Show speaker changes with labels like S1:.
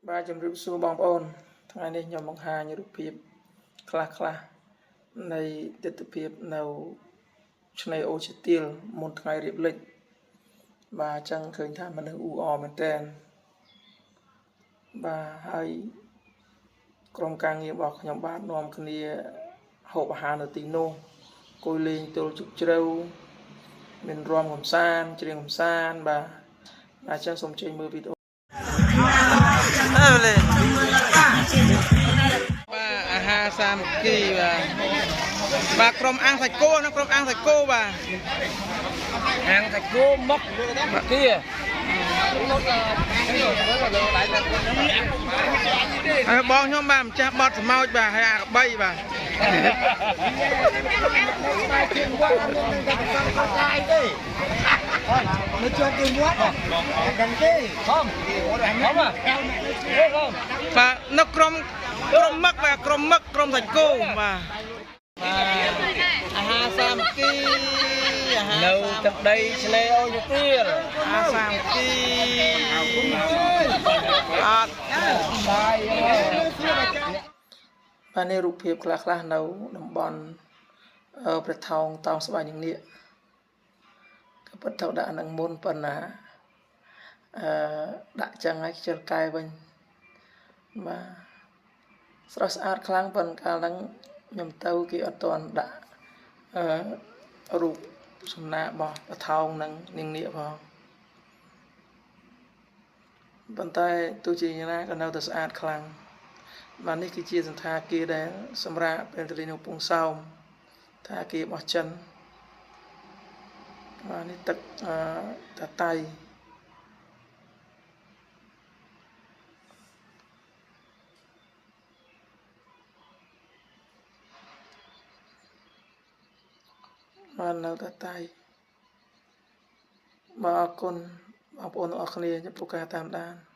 S1: បាទជម្រាបសួរបងប្អូនថ្ងៃនេះខ្ញុំបង្ហាញរូបភាពខ្លះខ្លះនៃទិដ្ឋភាពនៅឆ្នេរអូឈើទាលមុនថ្ងៃរៀបលិចបាទអញ្ចឹងឃើញថាមនុស្សអ៊ូអរមែនតើបាទហើយក្រុមការងាររបស់ខ្ញុំបាទនាំគ្នាហូបអាហារនៅទីនោះអង្គុយលេងទល់ជឹកជ្រៅមានរំកំសាន្តច្រៀងកំសាន្តបាទបាទអញ្ចឹងសូមជើញមើលវីដេអូ អើលេបាទអាហារសាមគ្គីបាទបាទក្រុមអាំងសាច់គោណាក្រុមអាំងសាច់គោបាទ
S2: អាំងសាច់គោមុកគៀ
S1: ហើយបងខ្ញុំបាទម្ចាស់បត់ស្មោចបាទហើយអាក្បីបាទ
S3: នៅជាប់គេមាត់ដឹងទេ
S2: ខំខំអេខំ
S1: បាទនៅក្រុមក្រុមមឹកបាទក្រុមមឹកក្រុមសាច់គោបាទបាទអាហារសាមគ្គីអាហារ
S2: នៅទឹកដីឆ្នេរអូយទៀល
S1: អាហារសាមគ្គីអត់ បាទនេះរូបភាពខ្លះៗនៅតំបន់អឺព្រះថោងតោងស្បែកនឹងនាគក៏ពិតទៅដាក់នឹងមុនប៉ុណ្ណាអឺដាក់ចឹងហើយខ្ជិលកែវិញបាទស្រស់ស្អាតខ្លាំងប៉ុន្តែកាលហ្នឹងខ្ញុំទៅគេអត់ទាន់ដាក់អឺរូបសំណាករបស់ព្រះថោងនិងនាងនាគផងប៉ុន្តែទោះជាយ៉ាងណាក៏នៅតែស្អាតខ្លាំង បាទនេះគឺជាសន្តាគារដែលសម្រាប់ពេលទៅលេងនៅកំពង់សោមថាគាររបស់ចិនបាទនេះទឹកអឺតាតៃបាទនៅតាតៃបាទអរគុណបងប្អូនទាំងអស់គ្នាចំពោះការតាមដាន។